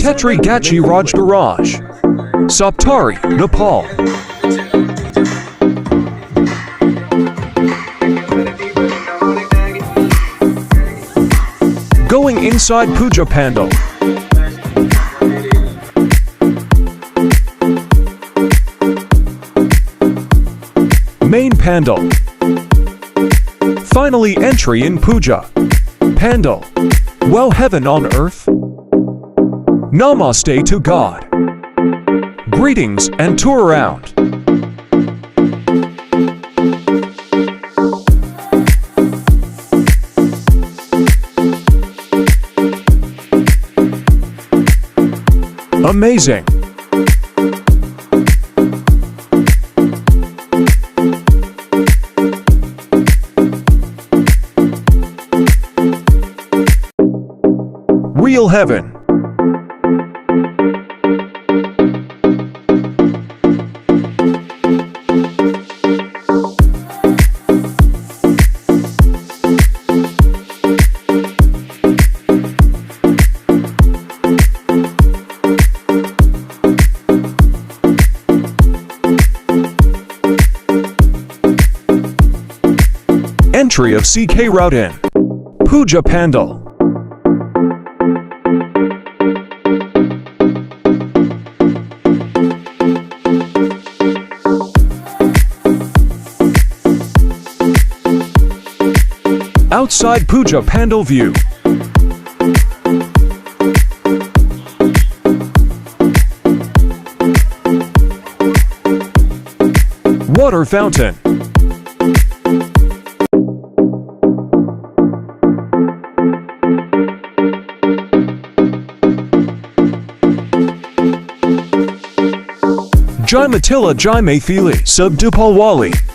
Khetri Gachi Rajbiraj, Saptari, Nepal. Going inside Puja Pandal. Main Pandal. Finally entry in Puja Pandal. Well, heaven on earth. Namaste to God. Greetings and tour around. Amazing. Real heaven. Entry of CK route in Puja Pandal. Outside Puja Pandal view. Water fountain. Jai Mithila Jai Maithili Sub Dipawali.